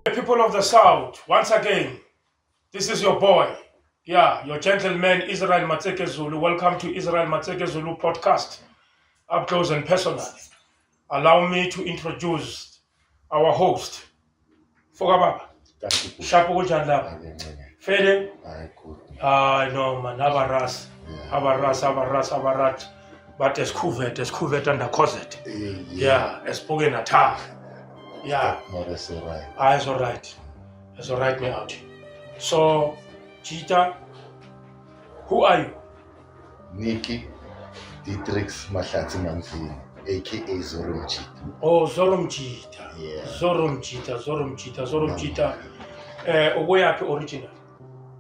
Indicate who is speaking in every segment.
Speaker 1: The people of the South, once again, this is your boy. Yeah, your gentleman Israel Matseke Zulu. Welcome to Israel Matseke Zulu podcast, up close and personal. Allow me to introduce our host, Foka Baba.
Speaker 2: Thank you.
Speaker 1: Shapo kunjani lapha? Fede?
Speaker 2: Hayi good.
Speaker 1: Hayi no man, abaras.
Speaker 2: Yeah.
Speaker 1: Abaras, abaras, abarat. But esikhuvethe, esikhuvethe andakhozethe. Yeah, esibuke natha. Yeah.
Speaker 2: More right.
Speaker 1: Ah, it's all right. It's all right, me out. So, Cheetah, who are you?
Speaker 2: Nikki Dietrich Mahlatsi Manzini, aka Zoro Mchita.
Speaker 1: Oh, Zorom Cheetah.
Speaker 2: Yeah.
Speaker 1: Zorom Cheetah, Zorom Cheetah, Zorom Cheetah. Eh, ubuyaphi original?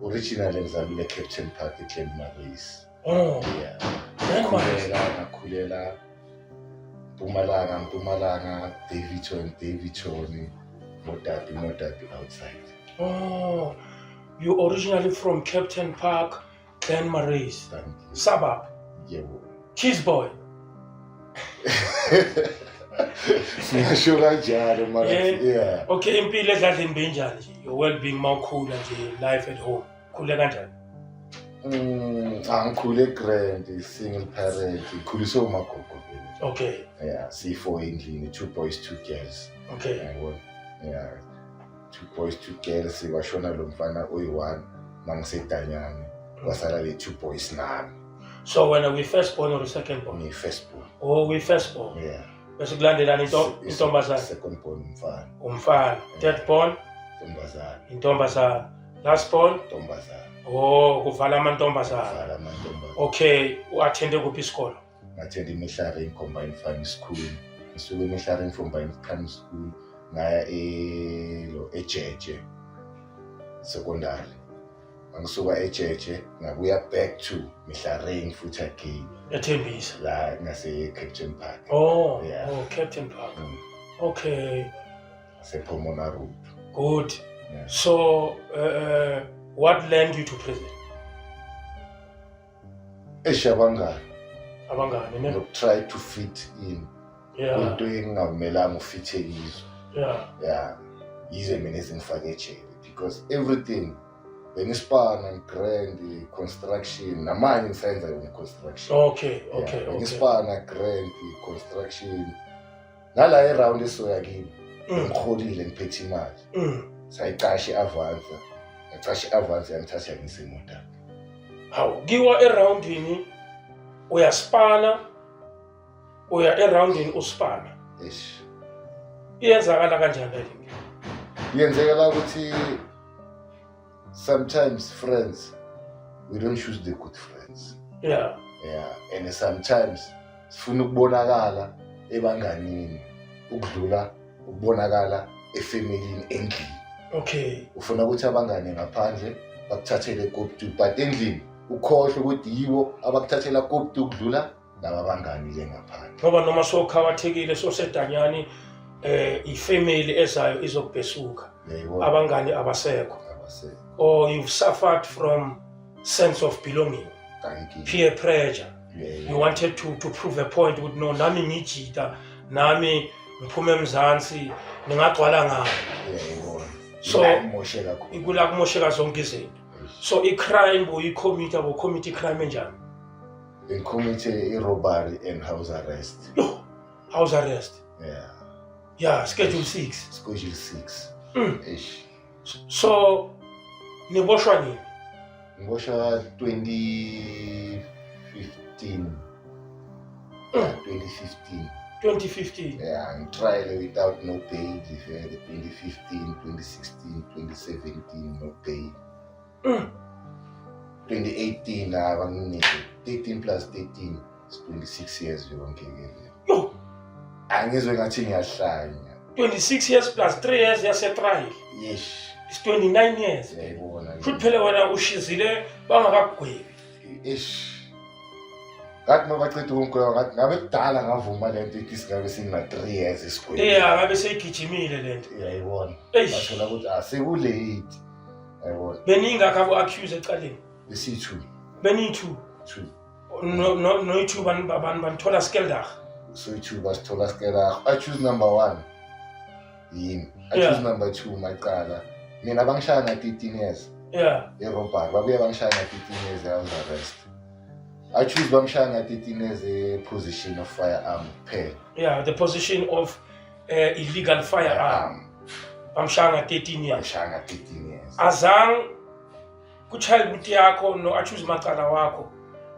Speaker 2: Originally ngizalelwe Captain Park eGlen Marais.
Speaker 1: Oh,
Speaker 2: Yeah.
Speaker 1: Glen Marais.
Speaker 2: Ngakhulela ngakhulela Mpumalanga, Mpumalanga, Daveyton, Daveyton, Modapi, Modapi outside.
Speaker 1: Oh, you originally from Captain Park, Glen Marais,
Speaker 2: Thank you.
Speaker 1: suburb,
Speaker 2: Yebo.
Speaker 1: Cheese Boy.
Speaker 2: Singasho kanjalo mara
Speaker 1: Yeah.
Speaker 2: yeah.
Speaker 1: Okay, impilo edladleni benjani nje? Your well-being mawukhula nje, life at home. Khule kanjani?
Speaker 2: Angikhule grand, single parent, ngikhuliswe umagogo vele.
Speaker 1: Okay,
Speaker 2: Yeah, C4 endlini, two boys, two girls.
Speaker 1: okay.
Speaker 2: Yabona. Yeah. Two boys, two girls, kwashona lo mfana oyi-one mangisedanyane. Kwasala le two boys nami.
Speaker 1: So when we first born or second born?
Speaker 2: Ngiyi-first born.
Speaker 1: Oh, we first born.
Speaker 2: Yeah.
Speaker 1: Bese kulandelana into intombazana,
Speaker 2: Second born umfana,
Speaker 1: umfana. Third born,
Speaker 2: intombazana,
Speaker 1: intombazana. Last born,
Speaker 2: intombazana.
Speaker 1: oh, kuvala amantombazana.
Speaker 2: Vala amantombazana.
Speaker 1: Okay, u-attende kuphi isikolo?
Speaker 2: Ngathenda iMihlaring Combined Farm School. Ngisuke eMihlaring Combined Farm School ngaya elo eJeje secondary. Ngisuka eJeje ngabuya back to Mihlaring futhi again
Speaker 1: eThembisa.
Speaker 2: la ngase Captain Park.
Speaker 1: Oh,
Speaker 2: Yeah.
Speaker 1: oh, Captain Park. Okay,
Speaker 2: Se Pomona Road.
Speaker 1: good.
Speaker 2: Yeah.
Speaker 1: So, what led you to prison?
Speaker 2: Eshabangani
Speaker 1: Abangani, ne?
Speaker 2: no try to fit in
Speaker 1: Yeah,
Speaker 2: into engingamelanga ufithe kizo.
Speaker 1: yeah.
Speaker 2: Yeah, yize mina ezingifake ejele because everything bengispana ngigrand construction namanye ngisayenza yona i-construction.
Speaker 1: Okay,
Speaker 2: Yeah,
Speaker 1: okay, okay.
Speaker 2: bengispana grand construction nala eround esoya kimi ngiholile ngiphethe imali sayicasha i-avansa ngacasha i-avansa yangithatha yangisa emoda.
Speaker 1: Hawu, kiwa eroundini uyaspana, uya eroundini uspana.
Speaker 2: Eish.
Speaker 1: Iyenzakala kanjani le nto?
Speaker 2: Yenzekela ukuthi sometimes friends, we don't choose the good friends. Yeah, and sometimes sifuna ukubonakala ebanganini ukudlula ukubonakala efamilini endlini. Ufuna ukuthi abangane ngaphandle bakuthathele koptu, but endlini ukhohlwe ukuthi yibo abakuthathela koptu ukudlula laba bangani le ngaphandle.
Speaker 1: Ngoba noma sokhawathekile sosedanyani ifamily ezayo izokubhesuka.
Speaker 2: Uyayibona?
Speaker 1: Abangani abasekho.
Speaker 2: Abasekho.
Speaker 1: Or you've suffered from sense of belonging.
Speaker 2: Thank you.
Speaker 1: Peer pressure.
Speaker 2: Yeah.
Speaker 1: You wanted to prove a point ukuthi no nami ngijita, nami ngiphume eMzansi, ningagcwala ngami.
Speaker 2: Uyayibona.
Speaker 1: So
Speaker 2: Ila kumosheka khona.
Speaker 1: Ikula kumosheka zonke izinto. So i-crime boyicommit, bocommit i-crime enjani?
Speaker 2: Ngicommit i-robbery and house arrest.
Speaker 1: Yo, house arrest.
Speaker 2: Yeah.
Speaker 1: Yeah, schedule 6.
Speaker 2: Schedule 6. Eish.
Speaker 1: So niboshwa nini?
Speaker 2: Ngiboshwa 2015. Yeah, 2015.
Speaker 1: 2015.
Speaker 2: Yeah, ngitrial without no bail vele 2015, 2016, 2017 no bail. 2018 abanginike 13 plus 13 is 26 years yonke ke le.
Speaker 1: Yo.
Speaker 2: Angizwe ngathi ngiyahlanya.
Speaker 1: 26 years plus 3 years yase-trial.
Speaker 2: Yes.
Speaker 1: It's 29 years.
Speaker 2: Uyayibona.
Speaker 1: Futhi phela wena ushizile bangakakugwebi.
Speaker 2: Ish. Ngathi uma baceda ukungigweba, ngathi ngabe kudala ngavuma le nto ithi singabe sina-3 years esigwebeni.
Speaker 1: Yeah, ngabe seyigijimile le nto.
Speaker 2: Uyayibona.
Speaker 1: Eish.
Speaker 2: Bathola ukuthi asekulate. Uyayibona.
Speaker 1: Beningakho abo-accuse ecaleni?
Speaker 2: Besiyi-two.
Speaker 1: Beniyi-two?
Speaker 2: Two.
Speaker 1: No, no, noyi-two banithola skeldag?
Speaker 2: Soyi-two basithola skeldag. Accused number 1 yimi. Accused number 2 Macala. Mina bangishaya nga-13 years. E-robbery. Babuye bangishaya nga-13 years e-house arrest. Accused bamshaya nga-13 years e-position of firearm kuphela.
Speaker 1: Yeah, the position of illegal firearm. Bamshaya nga-13 years.
Speaker 2: Bamshaya nga-13 years.
Speaker 1: Azange ku-childhood yakho no-accused Macala wakho,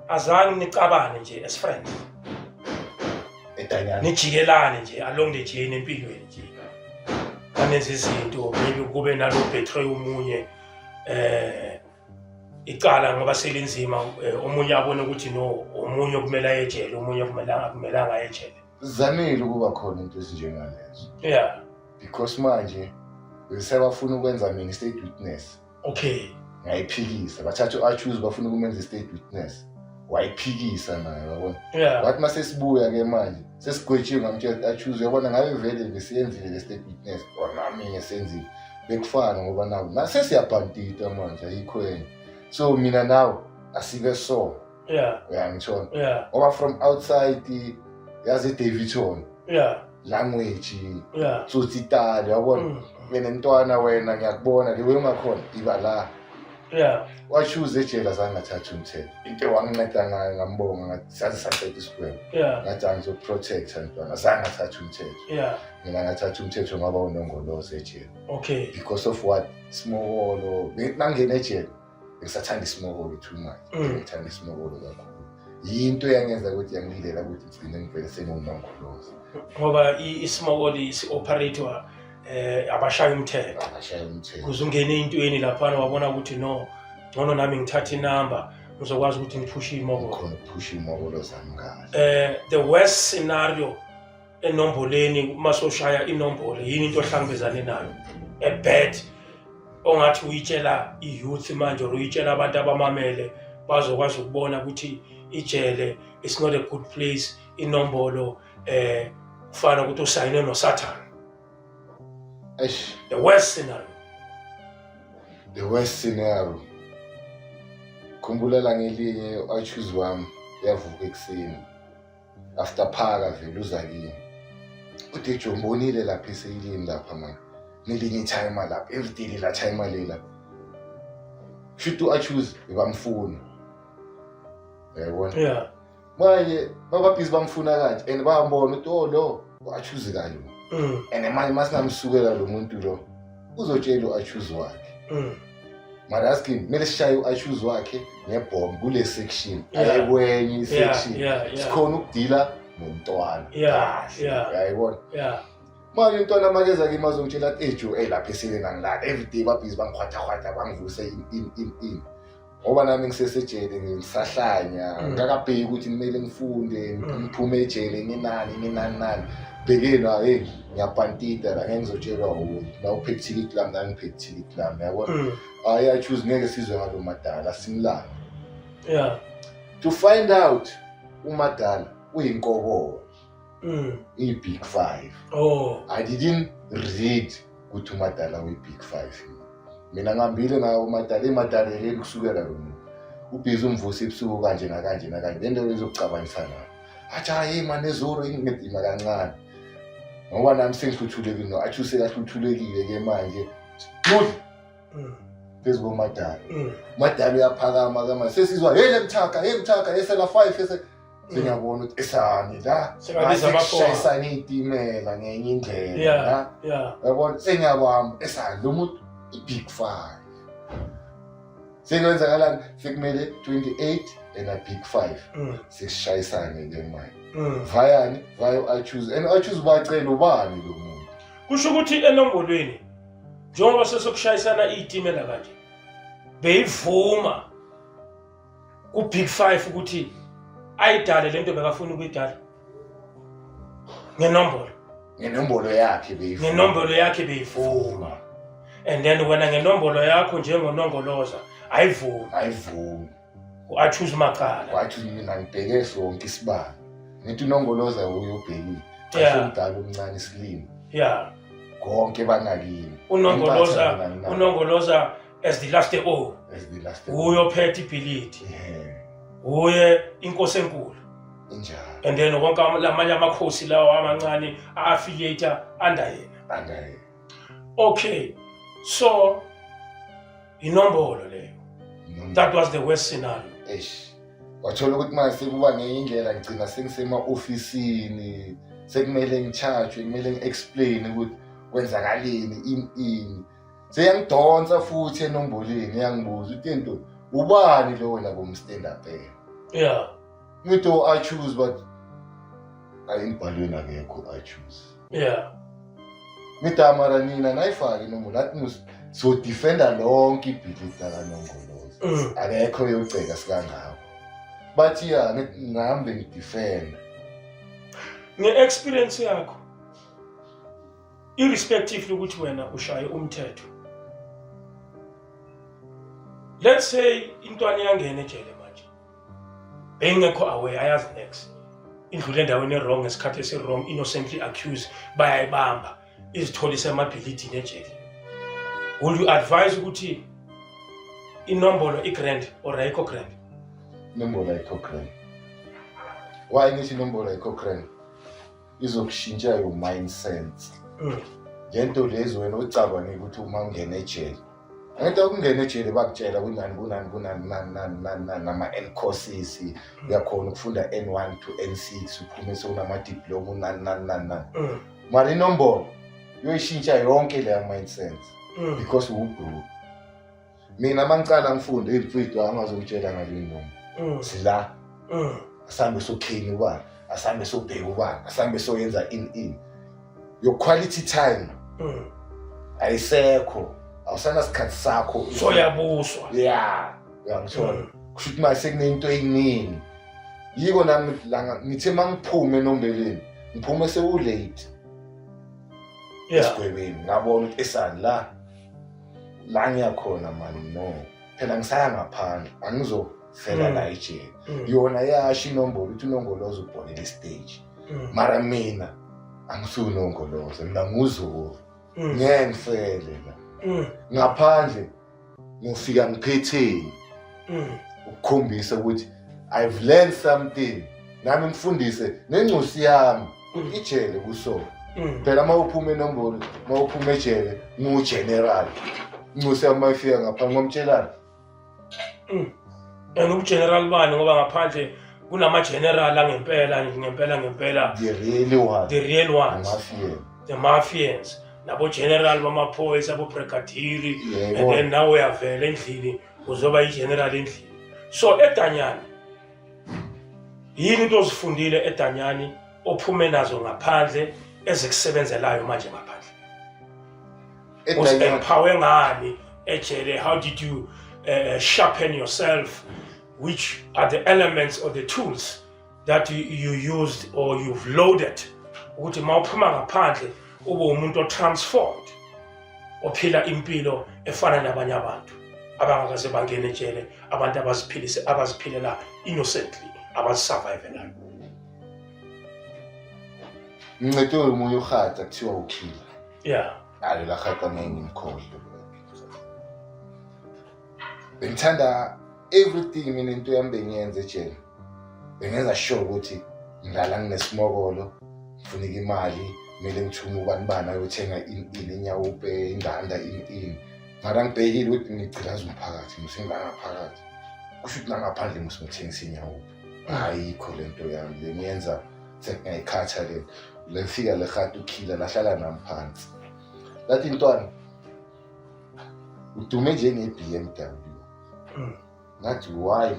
Speaker 1: azange nicabane nje as friends?
Speaker 2: Edanyana.
Speaker 1: Nijikelane nje along the journey empilweni nje. Banenza izinto, maybe kube nalo betray omunye, icala ngoba selinzima, omunye abone ukuthi no, omunye kumele aye ejele, omunye akumelanga aye ejele.
Speaker 2: Sizamile ukuba khona into ezinjengalezo. Because manje besebafuna ukwenza mina state witness. Ngayiphikisa, bathatha u-accused bafuna ukumenza state witness. Wayiphikisa naye, yabona. Wathi mase sibuya ke manje, sesigwetshiwe, ngamtshela ukuthi accused, uyabona ngabe vele besiyenzile le state witness, or nami ngisenzile. Bekufana ngoba nawe nase siyabhantita manje, ayikho enye. So mina nawe asibe so. Uyangithola? Ngoba from outside yazi Daveyton. Language. Tsotsitale, yabona? Mina ntwana wena ngiyakubona le way ungakhona iba la. Wachoose ejele azange athathe umthetho. Into wanginceda ngayo ngambonga ngathi saze saqeda isigwebo. Ngathi angizoprotecta ntwana, azange athathe umthetho. Mina ngathatha umthetho ngoba unongoloze ejele. Because of what? Simokolo. Nangena ejele ngisathanda isimokolo too much. Ngithanda isimokolo kakhulu. Yinto eyangenza ukuthi yangilela ukuthi ngigcine ngivele sengiwunongoloze.
Speaker 1: Ngoba isimokolo isi-operator abashaya umthetho.
Speaker 2: Abashaya umthetho.
Speaker 1: Kuze ungene entweni laphana wabona ukuthi no, ngcono nami ngithathe inamba ngizokwazi ukuthi ngiphushe imokolo.
Speaker 2: Ngikhona ukuphusha imokolo zami kahle.
Speaker 1: The worst scenario enomboleni uma soshaya inombolo yini into ohlangabezane nayo? A bad ongathi uyitshela i-youth manje or uyitshela abantu abamamele bazokwazi ukubona ukuthi ijele it's not a good place, inombolo kufana ukuthi usayine noSathane.
Speaker 2: Eish.
Speaker 1: The worst scenario.
Speaker 2: The worst scenario. Khumbula la ngelinye u-accused wami uyavuka ekuseni. After phaka vele uza kimi. Uthi Joe mbonile lapha eseyilini lapha manje. Nelinye i-timer lapha, every day la timer lela. Should u-accused bamfuna. Uyabona? Manje bababhizi bamfuna kanje and bayambona ukuthi oh lo u-accused kanje. And manje masingamsukela lo muntu lo uzotshela u-accused wakhe. Mara asking kumele sishaye u-accused wakhe ngebomb kule section. Aye kwenye i-section. Sikhona ukudila nomntwana. Kahle. Uyayibona? Manje umntwana makeza kimi azongitshela athi, Hey, Joe, hey, lapha eseleni angilali. Every day babhizi bangikhwathwakhwatha bangivuse in, in, in, in. Ngoba nami ngisesejele ngisahlanya, ngingakabheki ukuthi kumele ngifunde, ngiphume ejele nginani, nginani, nani. Bhekeni, hey, ngiyabhantita la, ngeke ngizotshelwa umuntu. La uphethe ithikithi lami, nami ngiphethe ithikithi lami, yabona? Hayi, I choose ngeke sizwe ngalo madala, simlande. To find out umadala uyinkobolo. I-Big Five. I didn't read ukuthi umadala uyi-Big Five. Mina ngihambile ngawo umadala, emadaleleni kusukela lo muntu. Ubhizi umvusa ebusuku kanje nakanje nakanje. Le nto izokucabanisa nawe. Athi, hayi, hey, man, ezoro ingedima kancane. Ngoba nami sengihluthulekile, no, athi usekahluthulekile ke manje. Move. Phezu komadala. Umadala uyaphakama ke manje. Sesizwa, hey, le mthaka, hey, mthaka, esela 5, ese Sengiyabona ukuthi esani la.
Speaker 1: Sengabiza
Speaker 2: Ngase
Speaker 1: amaphoyisa.
Speaker 2: kushayisana iy'timela ngenye indlela, la. Uyabona? Sengiyabamba, esani lo muntu i-Big Five. Sekwenzakalani? Sekumele 28 and a Big Five. Sesishayisane ke manje. Vayani, vayo u-accuse. And u-accuse bacela ubani lo muntu?
Speaker 1: Kusho ukuthi enombolweni njengoba sesokushayisana iy'timela kanje, beyivuma ku-Big Five ukuthi ayidale lento bekafuna ukuyidala ngenombolo.
Speaker 2: Ngenombolo yakhe beyivuma.
Speaker 1: Ngenombolo yakhe beyivuma. And then wena ngenombolo yakho njengonongoloza ayivumi.
Speaker 2: Ayivumi.
Speaker 1: U-accuse Macala.
Speaker 2: Wathi mina ngibheke sonke isibani. Ngithi unongoloza uye ubhekile.
Speaker 1: Yeah.
Speaker 2: Umdala omncane isilimo.
Speaker 1: Yeah.
Speaker 2: Konke banakini.
Speaker 1: Unongoloza, unongoloza as the last O.
Speaker 2: As the last O.
Speaker 1: Uye ophethe ibhilidi.
Speaker 2: Yeah.
Speaker 1: Uye inkosi enkulu.
Speaker 2: Injalo.
Speaker 1: And then wonke lamanye amakhosi lawo amancane a-affiliate under yena.
Speaker 2: Under yena.
Speaker 1: Okay. So inombolo leyo. That was the worst scenario.
Speaker 2: Eish. Wathola ukuthi manje sekuba ngenye indlela, ngigcina sengisema-ofisini, sekumele ngi-charge, kumele ngi-explain ukuthi kwenzakaleni ini ini. Seyangidonsa futhi enomboleni, yangibuza ukuthi into ubani lo wena bomstand up eh.
Speaker 1: Yeah.
Speaker 2: Ngithi oh, I choose, but ayimbhalweni akekho I choose.
Speaker 1: Yeah.
Speaker 2: Ngithi mara nina nayifaki inombolo, nathi so defender lonke ibhilidi lakanongoloza. Akekho yoceka sikangako. Bathi ya ngihambe ngidefend.
Speaker 1: Nge-experience yakho, irrespective ukuthi wena ushaye umthetho, let's say intwana iyangena ejele manje, beyingekho aware, ayazi next, indlule endaweni e-wrong ngesikhathi esi-wrong, innocently accused, bayayibamba, izitholise emabhilidini ejele. Will you advise ukuthi inombolo i-grand or ayikho grand?
Speaker 2: Inombolo ayikho grand. Why ngithi inombolo ayikho grand? Izokushintsha your mindset. Lento lezi wena ucabange ukuthi uma ungena ejele, angento ukungena ejele bakutshela kunani kunani kunani nani nani nani nani nama-N courses, uyakhona ukufunda N1 to N6, uphume sewunama-diploma unani nani nani nani. Mara inombolo yoyishintsha yonke leya mindset. Because uwubro. Mina mangicala ngifunde imfihlo angazongitshela ngale inombolo. Sila. Asambe sokhini ubani, asambe sobheka ubani, asambe soyenza in in. Your quality time ayisekho, awusana sikhathi sakho.
Speaker 1: Soyabuswa.
Speaker 2: Yeah, uyangithola. Kusho ukuthi manje sekunento eyiningi. Yiko nami la ngithe mangiphume enombeleni, ngiphume seku late. Esigwebeni ngabona ukuthi esani la la ngiyakhona mani, no. Phela ngisaya ngaphandle, angizofela la ejele. Yona yasho inombolo ukuthi unongoloza ubholele stage. Mara mina angisuunongoloza, mina nguzulu. Ngeke ngifele la. Ngaphandle ngifika ngiphetheni. Ukukhombisa ukuthi I've learned something. Nami ngifundise nengcosi yami ijele kuso. Phela mawuphuma enombolo, mawuphuma ejele ngu general. Ingcosi yami mayifika ngaphandle ngomtshelana.
Speaker 1: And ugeneral bani, ngoba ngaphandle kunama general angempela ngempela ngempela.
Speaker 2: The real ones.
Speaker 1: The real ones.
Speaker 2: The mafians.
Speaker 1: The mafians. Nabo general bamaphoyisa, abo brigadier. And then now uyavela endlini uzoba i-general endlini. So eDanyani, yini into ozifundile eDanyani ophume nazo ngaphandle ezikusebenzelayo manje ngaphandle? Uzi-empower ngani ejele? How did you sharpen yourself? Which are the elements or the tools that you used or you've loaded ukuthi mawuphuma ngaphandle ube umuntu o-transformed, ophila impilo efana nabanye abantu abangakaze bangene ejele, abantu abaziphilise, abaziphilela innocently, abazisurvivelayo?
Speaker 2: Ngincede omunye uHata kuthiwa uKiller.
Speaker 1: Yeah.
Speaker 2: Hayi la Hata ngeke ngimkhohlwe. Bengithanda everything mina into yami bengiyenza ejele. Bengenza sure ukuthi ngilala nginesimokolo, ngifuneka imali, kumele ngithume ubani bani ayothenga ini ini, inyawupe, indanda, ini ini. Mara ngibhekile ukuthi ngigqilaza umphakathi, ngisengila ngaphakathi. Kusho ukuthi nangaphandle ngithengisa inyawupe. Ayikho lento yami le ngiyenza sengiyayikhatha le. Lefika le Hata uKiller lahlala nami phansi. Lathi ntwana udume njenge BMW. Ngathi why?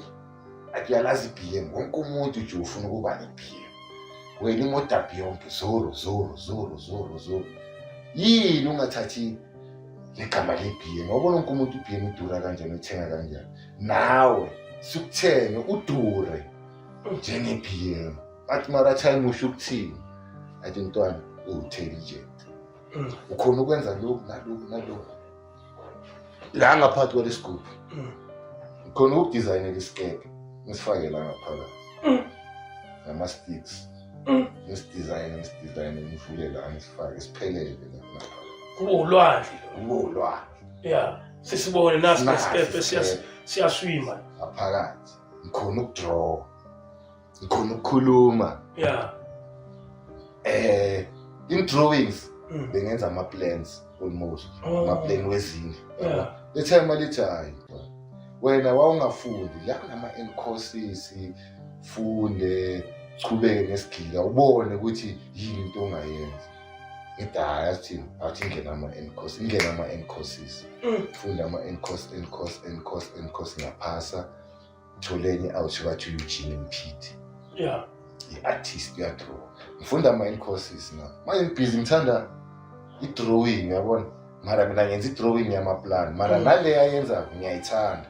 Speaker 2: Athi uyalazi i-BM, wonke umuntu nje ufuna ukuba ne-BM. Wena imoto yonke zoro zoro zoro zoro zoro. Yini ungathathi legama le-BM? Wabona wonke umuntu i-BM idura kanjani, uyithenga kanjani? Nawe sikuthenge udure njenge-BM. Athi mara time usho ukuthini? Athi ntwana U-intelligent. Ukhona ukwenza lokhu nalokhu nalokhu la ngaphakathi kwalesigubhu. Ngikhona ukudizayinela isikebhe, ngisifake la ngaphakathi nama-sticks. Ngisidizayine, ngisidizayine, ngivule la, ngisifake siphelele la ngaphakathi.
Speaker 1: Kube ulwandle lo.
Speaker 2: Kube ulwandle.
Speaker 1: Yeah, sisibone nasi.
Speaker 2: Nasi
Speaker 1: lesikebhe
Speaker 2: isikebhe.
Speaker 1: siyaswima.
Speaker 2: Ngaphakathi ngikhona ukudraw, ngikhona ukukhuluma. In drawings bengenza ama-plans almost. Ama-plan wezindlu. Le time lithi, "Hayi wena, wawungafundi la kunama-N courses, funde, chubeke nesigila, ubone ukuthi yini into ongayenza." Ngithi, "Hayi, athini, athi ingena ama-N course, ingena ama-N courses." Funda ama-N course, N course, N course, N course, ngaphasa, thole enye out, bathi Eugene Mphithi, i-artist, uyadraw. Ngifunda ama-N courses na manje, ngibhizi, ngithanda i-drawing, uyabona, mara mina ngenza i-drawing yamaplan, mara nale ayenzako ngiyayithanda.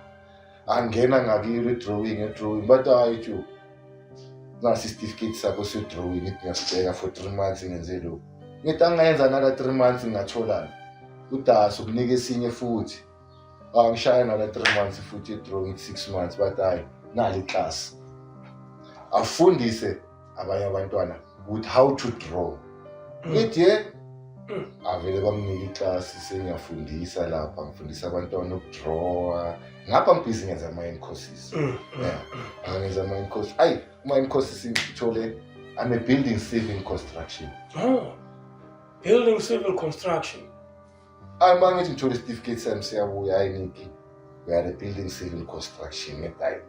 Speaker 2: Angena ngakiyo i-drawing, i-drawing, but hayi ju, nasi isitifiketi sakho se-drawing. Ngithi ngiyasibheka for 3 months, ngenze lokhu. Ngithi angayenza nala 3 months, ngingatholani udasi ukunika esinye futhi. Ah, ngishaya nala 3 months futhi i-drawing, 6 months, but hayi, nali class, afundise abanye abantwana ukuthi how to draw. Ngithi ye, avele bamnika iklasi, sengiyafundisa lapha, ngifundisa abantwana ukudrawa. Ngapha ngibhizi ngenza ama-N courses. Yeah. Angenza ama-N courses, ayi, kuma-N courses ngithole I'm a building civil construction.
Speaker 1: Oh, building civil construction.
Speaker 2: Ayi, uma ngithi ngithole isitifiketi sami, siyabuya, "Hayi Niki, we are a building civil construction." Ngithi, "Hayi,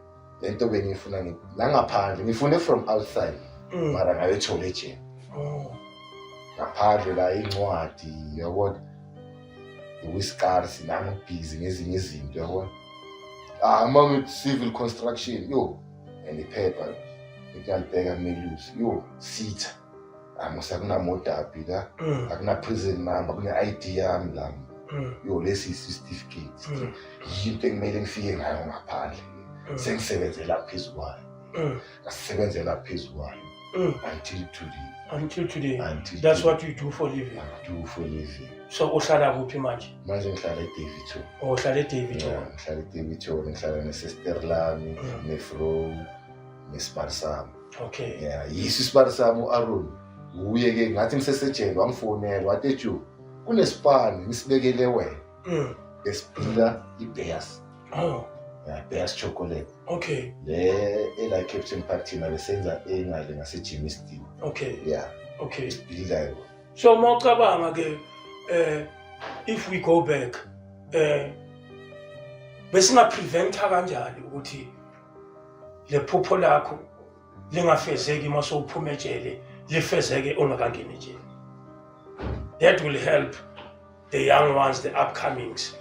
Speaker 2: le nto bengiyifuna nangaphandle, ngifunde from outside." Mara ngayithola ejele. Ngaphandle la incwadi, uyabona, ukwisikari nami ngibhizi ngezinye izinto, uyabona. Ah, uma ngithi civil construction, yo, and iphepha ngiyalibheka, melusi, yo, sitha amusa akunamodabi la. Akuna prison number, kune-ID yami la. Yo, lesi isitifiketi. Yinto ekumele ngifike ngayo ngaphandle. Sengisebenzela phezu kwayo. Ngasebenzela phezu kwayo until today.
Speaker 1: Until today.
Speaker 2: Until
Speaker 1: That's
Speaker 2: today.
Speaker 1: what you do for living.
Speaker 2: I do for living.
Speaker 1: So uhlala kuphi manje?
Speaker 2: Manje ngihlala eDaveyton.
Speaker 1: Oh, uhlala eDaveyton.
Speaker 2: Yeah, ngihlala eDaveyton, ngihlala nesister lami, nefro, nesibari sami. Yeah, yiso isibari sami u-Aaron. Uye-ke ngathi ngisesejele, wangifonela, wathi, "Eju, kunesipani ngisibekele wena." Esibhila i-Bears. Yeah, Bears chocolate. Le ela Captain Park, thina besenza engale ngase-Germiston. Yeah. Sibhila yona.
Speaker 1: So mawucabanga ke, if we go back, besinga preventa kanjani ukuthi le phupho lakho lingafezeki uma sowuphuma ejele, lifezeke ungakangeni ejele? That will help the young ones, the upcomings,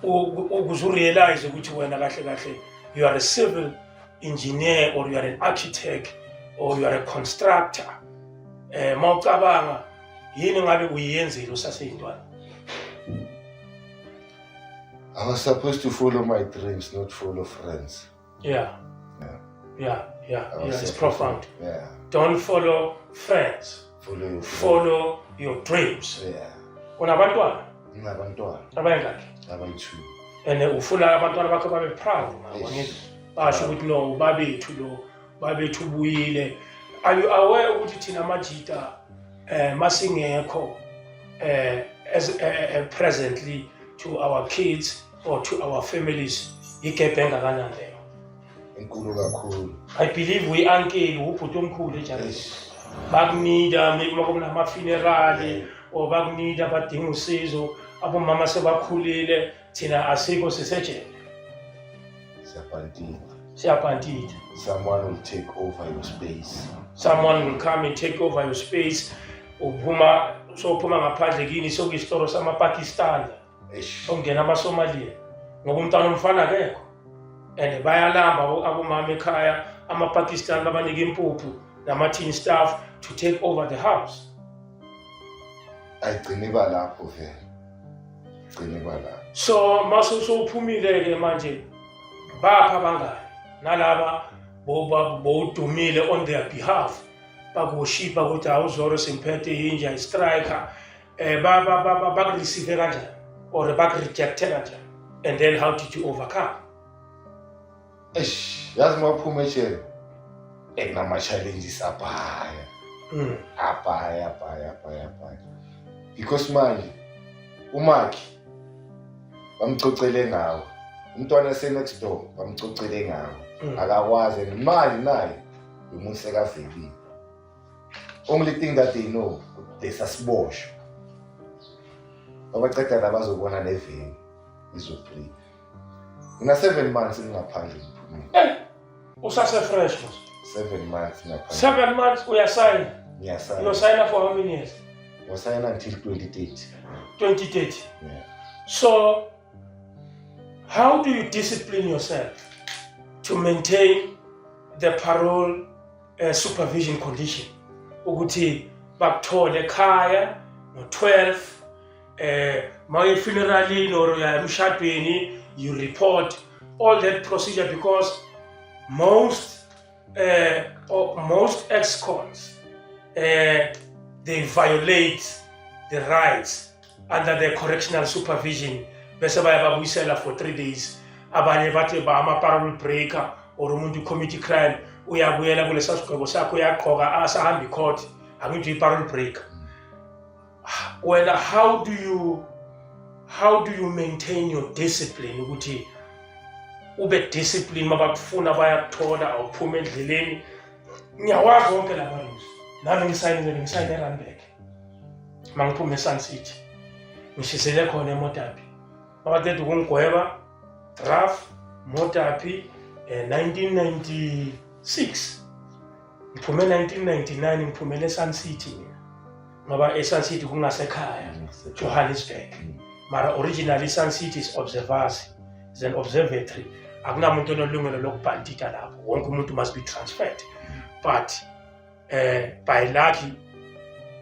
Speaker 1: ukuze urealize ukuthi wena kahle kahle you are a civil engineer or you are an architect or you are a constructor. Mawucabanga, yini ngabe uyiyenzile usaseyintwana?
Speaker 2: I was supposed to follow my dreams, not follow friends. I was
Speaker 1: Yeah, it's
Speaker 2: supposed
Speaker 1: profound. Don't follow friends.
Speaker 2: Follow your
Speaker 1: Follow your dreams. Unabantwana?
Speaker 2: Nginabantwana.
Speaker 1: Abayingaki?
Speaker 2: Abayi-two.
Speaker 1: And ufuna abantwana bakho babe proud ngabo, ngithi basho ukuthi, "No, babethu lo, babethu ubuyile." Are you aware ukuthi thina amajita, masingekho as presently to our kids or to our families, igap engakanani leyo?
Speaker 2: Enkulu kakhulu.
Speaker 1: I believe we uncle, ubhuti omkhulu ejaleni.
Speaker 2: Eish.
Speaker 1: Bakunida uma kunama-funeral or bakunida badinga usizo, abomama sebakhulile, thina asikho, sisejele.
Speaker 2: Siyabhantita.
Speaker 1: Siyabhantita.
Speaker 2: Someone will take over your space.
Speaker 1: Someone will come and take over your space. Uphuma, sophuma ngaphandle kini, sokuyisitoro samapakistan.
Speaker 2: Eish.
Speaker 1: Sokungena amaSomalia ngoba umntwana omfana akekho and bayalamba abomama ekhaya. AmaPakistan babanika impuphu nama-tin staff to take over the house.
Speaker 2: Ayigcine balapho vele, gcine balapho.
Speaker 1: So mase sowuphumile-ke manje, bapha abangani nalaba bowudumile on their behalf? Bakushipa ukuthi awuzoro simphethe yinja i-striker, bakureceive kanjani or bakurejecte kanjani, and then how did you overcome?
Speaker 2: Eish, yazi uma uphuma ejele kunama-challenges abhaya, abhaya, abhaya, abhaya, abhaya, because manje umakhi bamcocele ngawo, umntwana se-next door bamcocele ngawo, akakwazi, and manje naye lo muntu sekavelile. Only thing that they know, lesasiboshwa babaceda la bazobona neveni izofree. Ngina 7 months ngingaphandle, ngiphumile.
Speaker 1: Usase-fresh mos.
Speaker 2: 7 months ngaphandle.
Speaker 1: 7 months uyasayina?
Speaker 2: Ngiyasayina.
Speaker 1: Uyosayina for how many years?
Speaker 2: Ngosayina until 2030.
Speaker 1: 2030?
Speaker 2: Yeah.
Speaker 1: So how do you discipline yourself to maintain the parole supervision condition, ukuthi bakuthole ekhaya ngo-12, mawuye funeralini or uya emshadweni, you report, all that procedure? Because most ex-cons, they violate the rights under the correctional supervision, bese bayababuyisela for 3 days. Abanye bathi ba ama-parole breaker or umuntu commit crime, uyabuyela kulesa sigwebo sakhe, uyagqoka, asahamba icourt, angithi i-parole breaker wena. How do you maintain your discipline, ukuthi ube discipline, mabakufuna bayakuthola, awuphuma endleleni? Ngiyawazi wonke la ma-rules nami, ngisayinile, ngisayine eRandburg. Mangiphuma eSun City, ngishisele khona eModderbee, mabaqeda ukungigweba draft Modderbee, 1996 ngiphume, 1999 ngiphumele eSun City mina, ngoba eSun City kungasekhaya, Johannesburg. Mara originally Sun City is observers, is an observatory, akunamuntu onelungelo lokubhantita lapho, wonke umuntu must be transferred. But by lucky,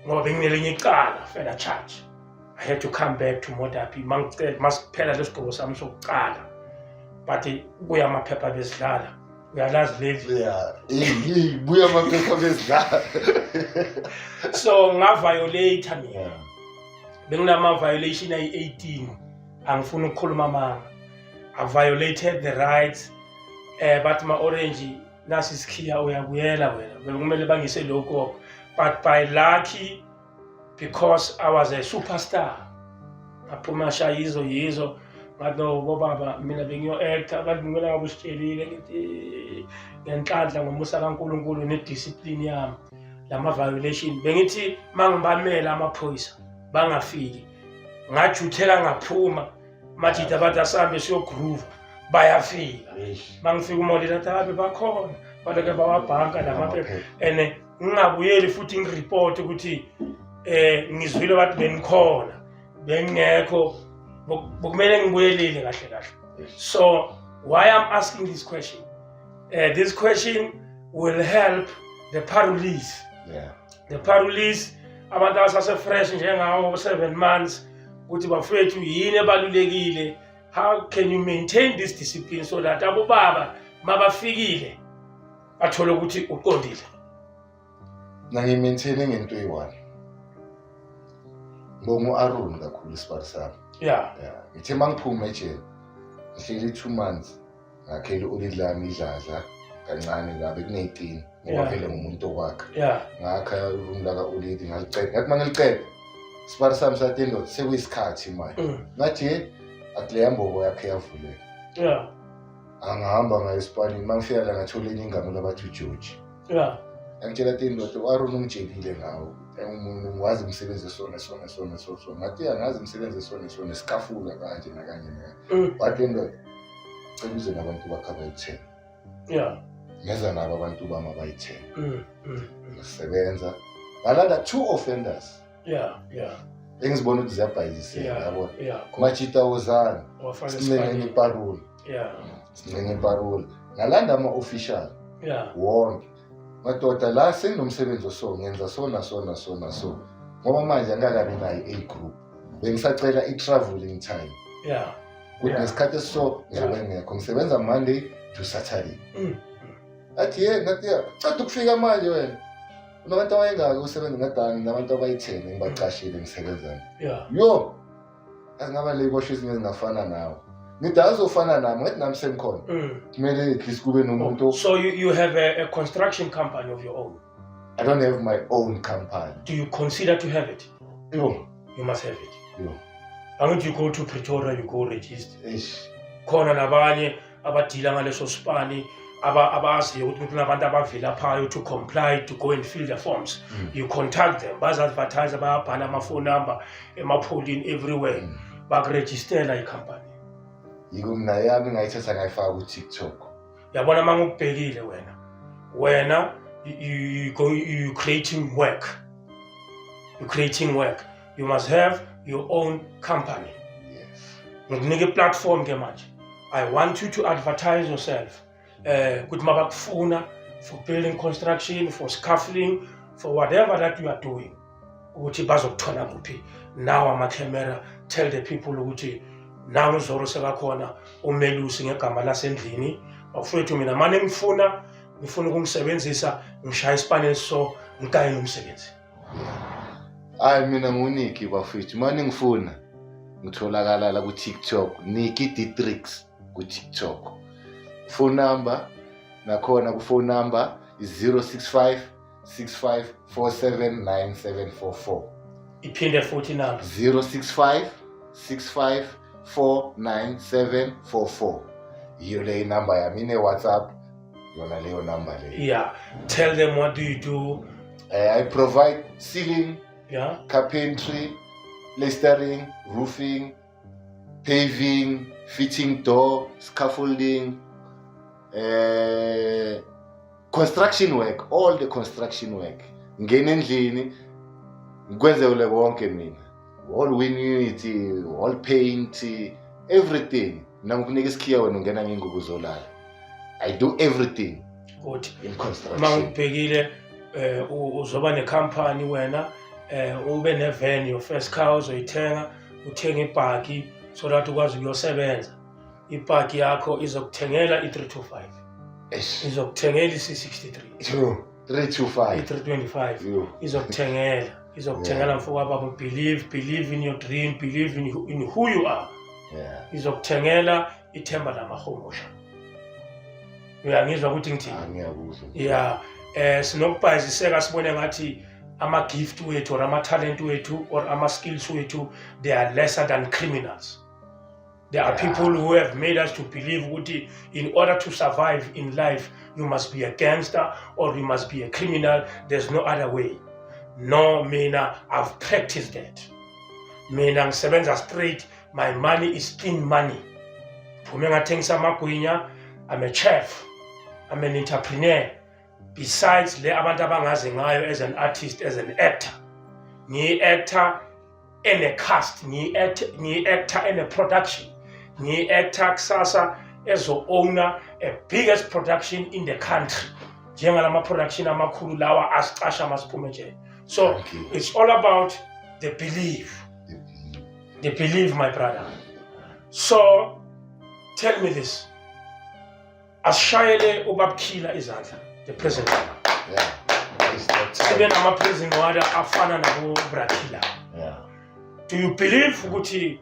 Speaker 1: ngoba benginelinye icala, further charge, I had to come back to Modderbee mangicela masiphela lesigqoko sami sokuqala. But kuya amaphepha bezidlala, uyalazi leli.
Speaker 2: Yeah, hey, buya amaphepha bezidlala.
Speaker 1: So ngaviolate mina, benginama violation ayi-18, angifuni ukukhuluma amanga. I violated the rights, bathi ma-orange nasi isikhiya, uyabuyela wena, bekumele bangise lokho. But by lucky, because I was a superstar, ngaphuma shaya yizo yizo, ngathi, "No bobaba, mina bengiyo-acta." Bathi, "Kumele ngabe usitshelile." Ngithi, "Ngenhlanhla, ngomusa kaNkulunkulu nediscipline yami, lama-violation bengithi mangibamela amaphoyisa bangafiki, ngajuthela, ngaphuma." Majida bathi, "Asambe siyogroove." Bayafika, mangifika umolile athi, "Abe bakhona baleke bawabhanka lamaphepha." And ngingabuyeli futhi ngireport ukuthi ngizwile bathi benikhona, bengekho, bokumele ngibuyelile kahle kahle. So why I'm asking this question, this question will help the parolees, the parolees, abantu abasase-fresh njengawo, 7 months, ukuthi bafethu, yini ebalulekile? How can you maintain this discipline so that abobaba mabafikile bathole ukuthi uqondile?
Speaker 2: Nangimaintaine ngento eyi-one. Ngibonga u-Aaron kakhulu, isibali sami. Yeah, ngithe uma ngiphuma ejele, ngihleli 2 months, ngakhela u-olady lami idladla kancane la bekuney'tini, ngoba vele ngumuntu okwakha. Ngakha iroom laka-olady, ngaliceda. Ngathi uma ngiliceda, isibali sami sathi, "Indoda, sekuyisikhathi manje." Ngathi, "Ye," athi leya mbobo yakhe yavuleka. Angihamba ngayo esipanini, uma ngifika la ngathola enye ingane labathi uGeorge. Yangitshela athi, "Indoda, u-Aaron ungitshelile ngawo, ngiwazi umsebenzi esona sona sona so so." Ngathi, "Angazi umsebenzi esona sona, sikafula kanje nakanje nakanje." Wathi, "Indoda, cela uze nabantu bakho abayi-10." Ngeza nabo abantu bami abayi-10. Ngasebenza, ngalanda two offenders engizibona ukuthi ziyabhayiziseka, yabona. Majita, wozani.
Speaker 1: Wafaka
Speaker 2: sincenge
Speaker 1: esipanini.
Speaker 2: iparole. Sincenge iparole, ngalanda ama-official wonke. Madoda, la senginomsebenzi oso, ngenza so naso naso naso, ngoba manje angikakabi nayo i-A group, bengisacela i-travelling time ukuthi ngesikhathi esiso ngizobe ngekho, ngisebenza Monday to Saturday. Athi, "Ye," ngathi, "Ya, ceda ukufika manje wena." Unabantu abayingaki usebenza ngadani nabantu abayi-10 ngibaqashile ngisebenzana. Yo, azingaba le boshwe ezinye ezingafana nawe. Ngithi azofana nami, ngathi nami sengikhona. Kumele at least kube nomuntu.
Speaker 1: Oh, so you have a construction company of your own?
Speaker 2: I don't have my own company.
Speaker 1: Do you consider to have it?
Speaker 2: Yo.
Speaker 1: You must have it.
Speaker 2: Yo.
Speaker 1: Angithi you go to Pretoria, you go register.
Speaker 2: Eish.
Speaker 1: Khona nabanye abadila ngaleso sipani abaziyo ukuthi kunabantu abavilaphayo to comply, to go and fill the forms. You contact them, bazi-advertise, bayabhala ama-phone number emapholini everywhere. Bakurejistela i-company.
Speaker 2: Yiko mina yami ngayithatha ngayifaka ku-TikTok.
Speaker 1: Yabona uma ngikubhekile wena you creating work. You creating work. You must have your own company.
Speaker 2: Yes.
Speaker 1: Ngikunika i-platform ke manje. I want you to advertise yourself. Ukuthi mabakufuna for building construction, for scaffolding, for whatever that you are doing. Ukuthi bazokuthola kuphi. Now ama-camera, tell the people ukuthi nangu uZoro sekakhona umelusi ngegama lasendlini. Bafowethu mina mane ngifuna ngifuna ukungisebenzisa ngishaya isipane so ngikaye nomsebenzi.
Speaker 2: Hayi mina nguNiki bafethu, mane ngifuna ngitholakala la ku TikTok, Niki Dietrix ku TikTok. Phone number nakhona ku phone number is 065 65479744.
Speaker 1: Iphinde futhi number
Speaker 2: 065 65 49744. Yiyo le number yami ine WhatsApp, yona leyo number leyo.
Speaker 1: Yeah, tell them what do you do.
Speaker 2: I provide ceiling, carpentry, plastering, roofing, paving, fitting door, scaffolding, construction work, all the construction work. Ngena endlini ngikwenzele konke mina. Wall unit, wall paint, everything. Mina ngikunika isikhiya wena ungena ngengubo uzolala. I do everything.
Speaker 1: Good.
Speaker 2: In construction.
Speaker 1: Uma ngibhekile uzoba necompany wena, ube ne-van, your first car uzoyithenga, uthenge ibhaki so that ukwazi ukuyosebenza. Ibhaki yakho izokuthengela i-325.
Speaker 2: Eish.
Speaker 1: Izokuthengela i-C63.
Speaker 2: True. 325.
Speaker 1: I-325.
Speaker 2: Yo.
Speaker 1: Izokuthengela. Izokuthengela mfo baba, believe in your dream, believe in who you are. Izokuthengela ithemba lamahomosha. Uyangizwa ukuthi ngithini?
Speaker 2: Ngiyakuzwa.
Speaker 1: Yeah. Sinokubhayiziseka sibone ngathi ama gift wethu or ama talent wethu or ama skills wethu, they are lesser than criminals. There are people who have made us to believe ukuthi in order to survive in life you must be a gangster or you must be a criminal. There's no other way. No, mina I've practiced that. Mina ngisebenza straight. My money is clean money. Phume ngathengisa amagwinya. I'm a chef. I'm an entrepreneur. Besides le abantu abangazi ngayo as an artist, as an actor. Ngiyi-actor ene-cast, ngiyi-actor ene-production, ngiyi-actor kusasa ezo-owner a biggest production in the country. Njengalama production amakhulu lawa asicasha masiphume nje. So
Speaker 2: Thank you.
Speaker 1: it's all about the belief.
Speaker 2: The belief.
Speaker 1: The belief, my brother. So tell me this. Asishayele uBabkhila izandla, the prison warder.
Speaker 2: Yeah. It's that time.
Speaker 1: Sibe nama prison warder afana nabo Brakila.
Speaker 2: Yeah.
Speaker 1: Do you believe ukuthi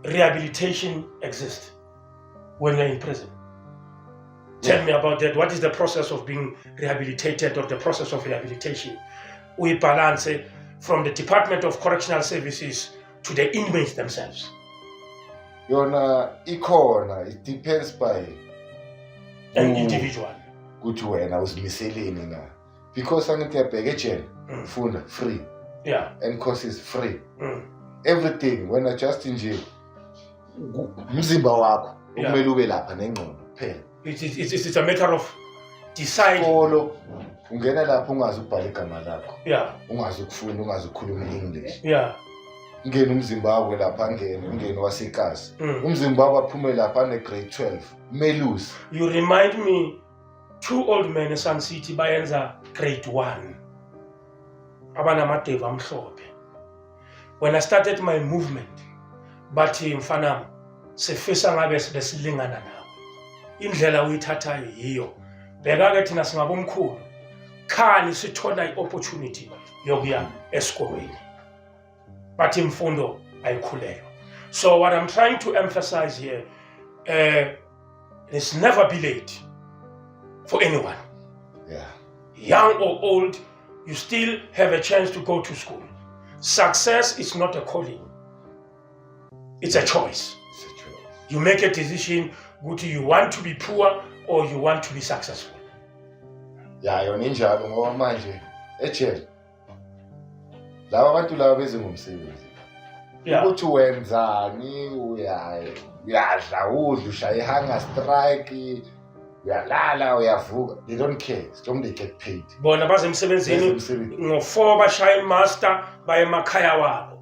Speaker 1: rehabilitation exists when you're in prison? Tell me about that. What is the process of being rehabilitated or the process of rehabilitation? We balance from the Department of Correctional Services to the inmates themselves.
Speaker 2: Yona ikhona, it depends by
Speaker 1: an individual.
Speaker 2: Ukuthi wena uzimiseleni na. Because angithi uyabheka ejele, funda free. And courses free. Everything when I just nje umzimba wakho okumele ube lapha nengqondo kuphela.
Speaker 1: It's a matter of deciding.
Speaker 2: Isikolo ungena lapho ungazi ukubhala igama lakho. Ungazi ukufunda, ungazi ukukhuluma English. Ungene umzimba lapha, angene ungene wasekasi. Umzimba wakho aphume lapha ane grade 12. Melusi.
Speaker 1: You remind me two old men in Sun City bayenza grade 1. Abanamadeva amhlophe. When I started my movement, bathi mfanami sifisa ngabe sibesilingana nawe. Indlela uyithathayo yiyo. Bheka ke thina singabomkhulu. Khani sithola i-opportunity yokuya esikolweni, but imfundo ayikhulelwa. So what I'm trying to emphasize here, it's never be late for anyone, young or old. You still have a chance to go to school. Success is not a calling, it's a choice.
Speaker 2: It's a choice.
Speaker 1: You make a decision ukuthi you want to be poor or you want to be successful.
Speaker 2: Ya, yona injalo, ngoba manje ejele laba bantu laba beze ngomsebenzi, ukuthi wenzani, uyadla, udla, ushaya i-hunger strike, uyalala, uyavuka, they don't care as long they get paid.
Speaker 1: Bona baze emsebenzini.
Speaker 2: Emsebenzini.
Speaker 1: Ngo-4 bashaya imaster, baye emakhaya wabo,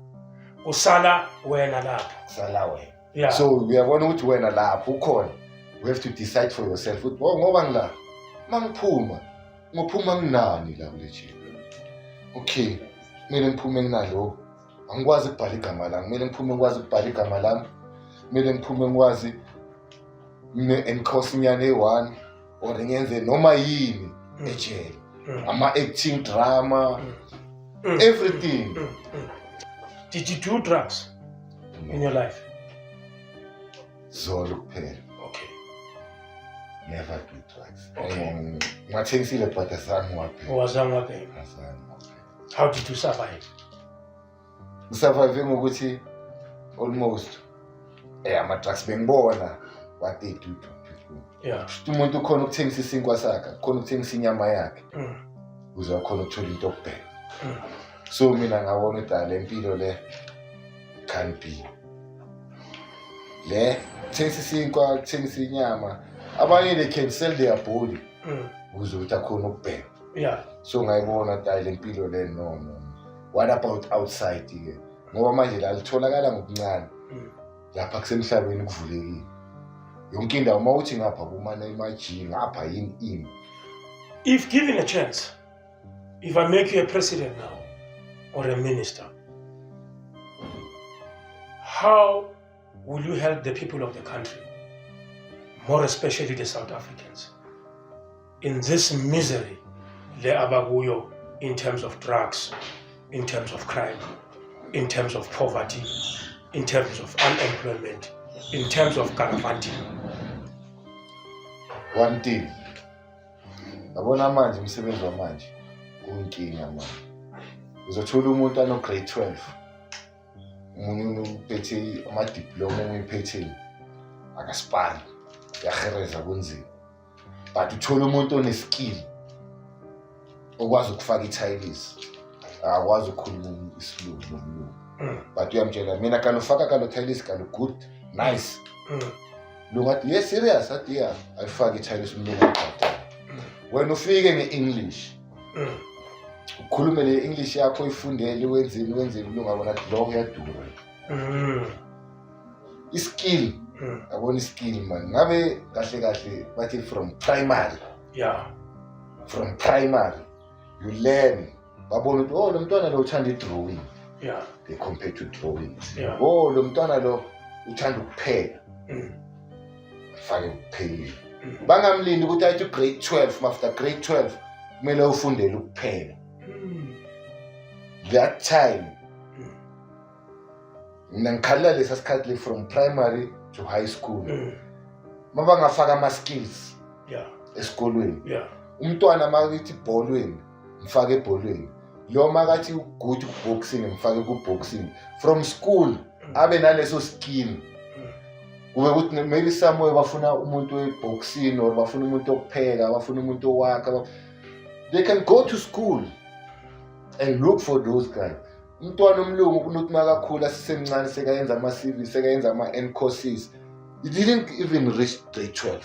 Speaker 1: kusala wena lapho.
Speaker 2: Kusala wena. So uyabona ukuthi wena lapho ukhona, you have to decide for yourself ukuthi, oh, ngoba ngila, mangiphuma ngophuma nginani la kule jele? Okay, kumele ngiphume nginalokho, angikwazi ukubhala igama lami, kumele ngiphume ngikwazi ukubhala igama lami, kumele ngiphume ngikwazi ne-encosinyana eyi-one or ngenze noma yini ejele, ama-acting, drama, everything.
Speaker 1: Did you do drugs in your life?
Speaker 2: Zolo kuphela. Never do drugs. Ngiwathengisile but azange ngiwabheke.
Speaker 1: Wazange wabheka?
Speaker 2: Azange ngiwabheke.
Speaker 1: How did you survive?
Speaker 2: Ngisurvive ngokuthi almost ama-drugs bengibona what they do to people. Shuthi umuntu ukhona ukuthengisa isinkwa sakhe, khona ukuthengisa inyama yakhe, ukuze akhona ukuthola into yokubheka. So mina ngabona ukuthi, ah, le mpilo le can be le kuthengisa isinkwa, kuthengisa inyama. Abanye they can sell their body ukuze ukuthi akhona ukubheka. So ngayibona ukuthi, hayi, le mpilo le, no. What about outside ke? Ngoba manje la litholakala ngokuncane. Lapha kusemhlabeni kuvulekile yonke indawo, uma uthi ngapha kumane emaji, ngapha yini ini.
Speaker 1: If given a chance, if I make you a president now or a minister, how will you help the people of the country, more especially the South Africans, in this misery le abakuyo in terms of drugs, in terms of crime, in terms of poverty, in terms of unemployment, in terms of gallivanting?
Speaker 2: One thing, yabona manje umsebenzi wamanje kuyinkinga manje. Uzothola umuntu ano-grade 12, omunye uphethe amadiploma, omunye uphetheni, akasipani, uyahereza, kunzima. But uthola umuntu oneskill, okwazi ukufaka ithayilisi, akakwazi ukukhuluma isilungu nomlungu, but uyamtshela, mina kalufaka kalo thayilisi kalo good, nice. Lungu athi, "Yes, serious?" Athi, "Yeah." Ayifake ithayilisi, umlungu abhadala. Wena ufike nge-English, ukhulume le English yakho, uyifundele, wenzeni, wenzeni, umlungu abona athi lo kuyadura. Iskill, yabona iskill man, ngabe kahle kahle bathi from primary, from primary you learn, babona ukuthi, oh, lo mntwana lo uthanda i-drawing, they compare to drawing. Oh, lo mntwana lo uthanda ukupheka, fake ukuphekile. Bangamlindi ukuthi ayithi grade 12, after grade 12 kumele ufundele ukupheka. That time, mina ngikhalela lesa sikhathi le from primary to high school, mabangafaka ama-skills esikolweni. Umntwana makathi ibholweni, mfake ebholweni. Lo makathi good ku-boxing, mfake ku-boxing. From school abe naleso skill, kube ukuthi maybe somewhere bafuna umuntu we-boxing or bafuna umuntu wokupheka, bafuna umuntu owakha, they can go to school and look for those guys. Umntwana omlungu kunokuthi makakhula sisemncane sekayenza ama-CV, sekayenza ama-N courses, he didn't even reach grade 12.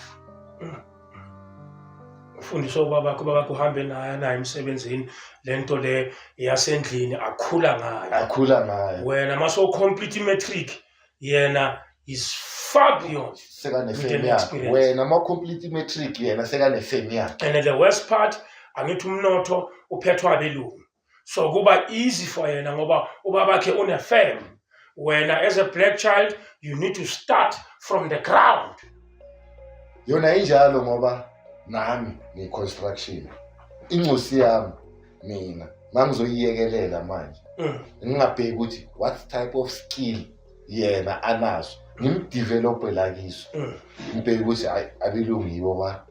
Speaker 1: Ufundiswa ubabakho, ubabakho uhambe naye naye emsebenzini, lento le yasendlini akhula ngayo.
Speaker 2: Akhula ngayo.
Speaker 1: Wena mase ucomplete i-matric, yena is far beyond
Speaker 2: sekanefem
Speaker 1: with an
Speaker 2: yakhe.
Speaker 1: Experience.
Speaker 2: Wena ma-complete i-matric, yena sekanefem yakhe.
Speaker 1: And the worst part, angithi umnotho uphethwa abelungu, so kuba easy for yena ngoba ubabakhe une-firm. Wena as a black child, you need to start from the ground.
Speaker 2: Yona injalo, ngoba nami ngiyi-construction. Incosi yami mina mangizoyiyekelela manje, ngingabheki ukuthi what type of skill yena anaso, ngimdevelope la kiso, ngibheke ukuthi hayi, abelungu yibo ba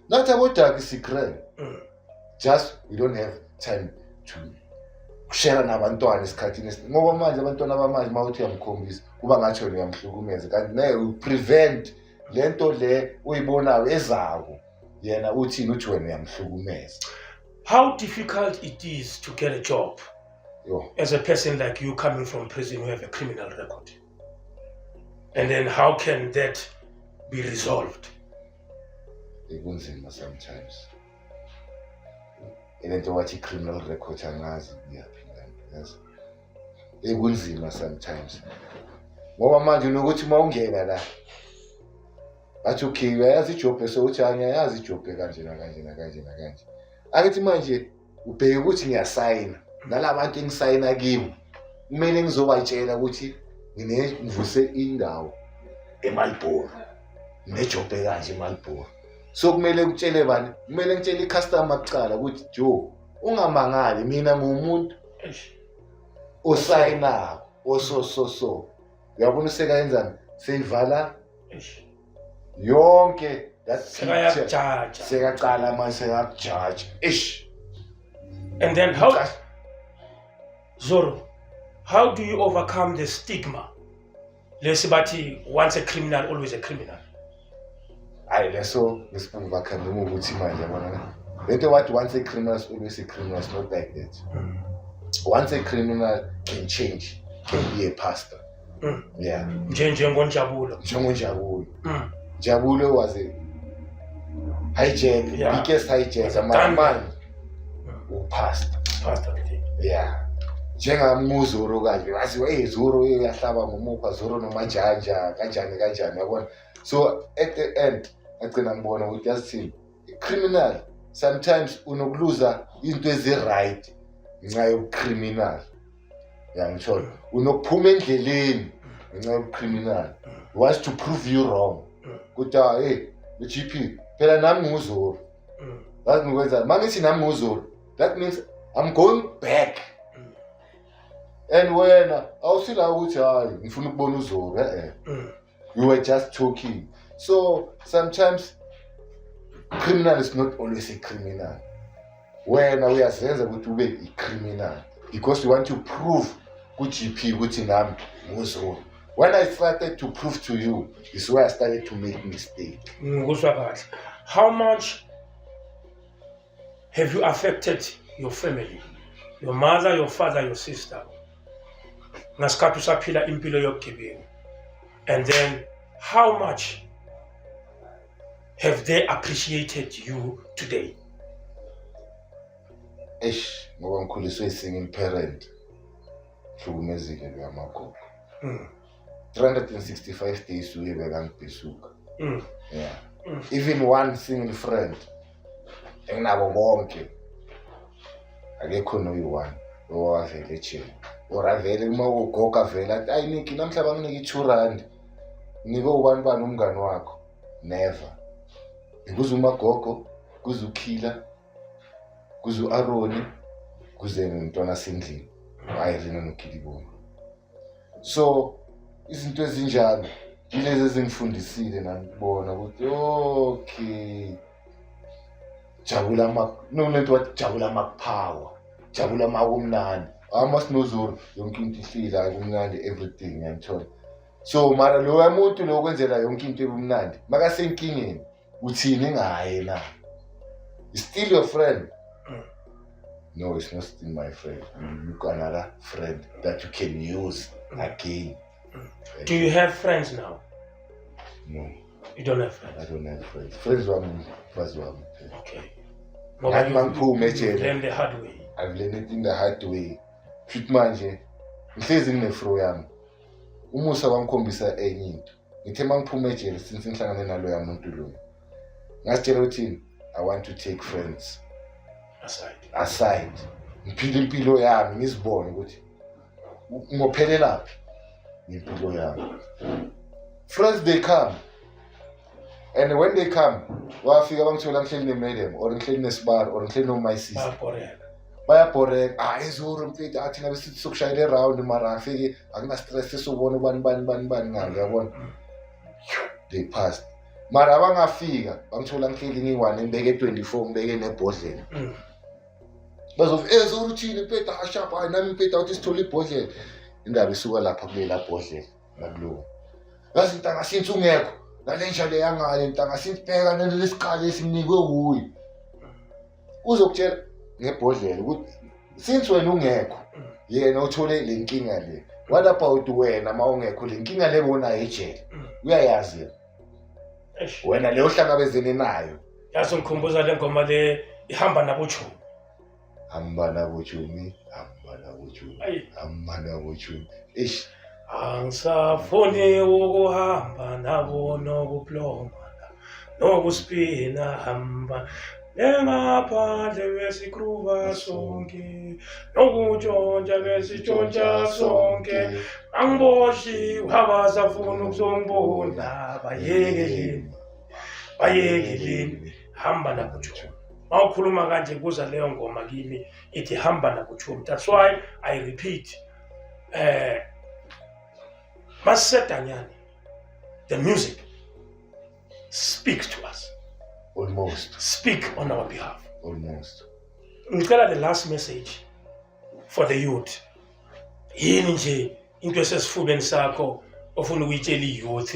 Speaker 2: nathi abodaki sikrele. Just we don't have time to kushare nabantwana esikhathini esiningi, ngoba manje abantwana bamanje, uma uthi uyamkhombisa, kuba ngathi wena uyamhlukumeza, kanti naye uprevent le nto le uyibonayo ezako. Yena uthini? Uthi wena uyamhlukumeza.
Speaker 1: How difficult it is to get a job
Speaker 2: Yo.
Speaker 1: as a person like you coming from prison who have a criminal record, and then how can that be resolved?
Speaker 2: Kunzima sometimes. Ilento wathi criminal record, angazi kuyaphi lento, yazi. Ekunzima sometimes ngoba manje unokuthi uma ungena la bathi, "Okay, uyayazi ijob?" So uthi, "Hayi, ngiyayazi ijob kanje nakanje nakanje nakanje." Akithi manje ubheke ukuthi ngiyasayina nala bantu engisayina kibo, kumele ngizobatshela ukuthi ngivuse indawo eMarlboro, nginejob ekanje eMarlboro. So kumele kutshele bani? Kumele ngitshele icustomer kuqala ukuthi, "Joe, ungamangali, mina ngumuntu
Speaker 1: Eish.
Speaker 2: Osayinako oso so so." Uyabona usekayenzani? Seyivala
Speaker 1: Eish.
Speaker 2: yonke that picture.
Speaker 1: Sekayakujaja.
Speaker 2: Sekaqala manje, sekakujaja, ish.
Speaker 1: And then how, Zoro, how do you overcome the stigma lesi bathi once a criminal, always a criminal?
Speaker 2: Hayi, leso ngisi-overcome ukuthi manje yabona lento wathi once a criminal is always a criminal, it's not like that. Once a criminal can change, can be a pastor. Yeah.
Speaker 1: Njengonjabulo.
Speaker 2: NjengoNjabulo. Njabulo was a hijack, biggest hijacker, mara
Speaker 1: Gunman.
Speaker 2: Manje upastor.
Speaker 1: Pastor today.
Speaker 2: Yeah, njengamuzoro kanje, waziwa, hey, Zoro uyahlaba ngomupha Zoro nomajanja kanjani kanjani, yabona. So at the end ngagcina ngibona ukuthi, yazithini, criminal sometimes unokuluza into ezi-right ngenxa yobucriminal, yangithola, unokuphuma endleleni ngenxa yobucriminal. He wants to prove you wrong ukuthi, ah, hey, le-GP phela nami nguzoro. Yazi ngikwenzani uma ngithi nami nguzoro? That means I'm going back. And wena awusila ukuthi hayi, ngifuna ukubona uzoro, eh. You were just talking. So sometimes criminal is not always a criminal. Wena uyazenza ukuthi ube i-criminal because you want to prove ku-GP ukuthi nami nguzoro. When I started to prove to you is where I started to make mistake.
Speaker 1: Ngikuzwa kahle. How much have you affected your family, your mother, your father, your sister, ngasikhathi usaphila impilo yobugebengu, and then how much have they appreciated you today?
Speaker 2: Eish, ngoba ngikhuliswe i-single parent, hlukumezile loya magogo. 365 days uye bekangibhesuka. Yeah. Even one single friend enginabo bonke, akekho noyi-one owavele ejele or avele uma ugogo avele athi, "Ayi Niki, namhla banginike i-R2, nike ubani bani umngani wakho." Never. Kuze umagogo, kuze ukhila, kuze u-Aroni, kuze nomntwana sendlini u-Irene noKilibona. So izinto ezinjalo yilezi ezingifundisile nami kubona ukuthi, okay, jabula ma nolento wathi jabula makupower, jabula makumnandi, ama sinozoro yonke into ihlila kumnandi, everything, ngiyangithola. So mara loya muntu lo kwenzela yonke into ebumnandi, makasenkingeni uthini ngaye na? Is still your friend? No, it's not still my friend. You look another friend that you can use again.
Speaker 1: Do you have friends now?
Speaker 2: No.
Speaker 1: You don't have friends?
Speaker 2: I don't have friends. Friends wami mfazi wami kuphela.
Speaker 1: Okay.
Speaker 2: Ngathi mangiphume ejele.
Speaker 1: Learn the hard way.
Speaker 2: I've learned it in the hard way. Futhi manje ngihlezi nginefro yami. Umusa wangikhombisa enye into. Ngithe mangiphuma ejele, since ngihlangane naloya muntu loyo, ngasitshela ukuthi I want to take friends
Speaker 1: aside.
Speaker 2: Aside, ngiphile impilo yami, ngizibone ukuthi ngophelelaphi ngempilo yami. Friends, they come. And when they come, wafika bangithola ngihleli ne-madam or ngihleli nesibari or ngihleli no-my sister.
Speaker 1: Bayabhoreka.
Speaker 2: Bayabhoreka. Ah, ezuru mfethu, athi ngabe sithi sokushayela e-round, mara afike akuna-stress, sesubona ubani bani bani bani ngalo, uyabona. They passed, mara abangafika bangithola ngihleli ngiyi-one, ngibeke 24, ngibeke nebhodlela. Bazofika, ezuru uthini mfethu? Ashapha, hayi nami mfethu, awuthi sithole ibhodlela. Indaba isuka lapha kulela bhodlela nakulowo. Yazi ntanga, since ungekho nale nja le yangale, ntanga, since bheka nalesikhali esinikwe wuye, uzokutshela ngebhodlela ukuthi since wena ungekho, yena uthole le nkinga le. What about wena ma ungekho, le nkinga le bonayo ejele? Uyayazi yena.
Speaker 1: Eish.
Speaker 2: Wena leyo ohlangabezene nayo.
Speaker 1: Yazi ngikhumbuza le ngoma le ihamba nabochumi.
Speaker 2: Hamba nabochumi, hamba nabochumi.
Speaker 1: Ayi.
Speaker 2: Hamba nabochumi, ish.
Speaker 1: Angisafuni ukuhamba nabo nokuploma nokuspina, hamba lengaphandle besikruva sonke, nokutshontsha besitshontsha sonke. Angiboshiwe abasafuna ukuzongibona, bayekeleni, bayekeleni. Hamba nabochumi. Mawukhuluma kanje kuza leyo ngoma kimi ithi hamba nabochumi. That's why I repeat, masedanyane, the music speaks to us.
Speaker 2: Almost.
Speaker 1: Speak on our behalf.
Speaker 2: Almost.
Speaker 1: Ngicela the last message for the youth. Yini nje into esesifubeni sakho ofuna ukuyitshela i-youth?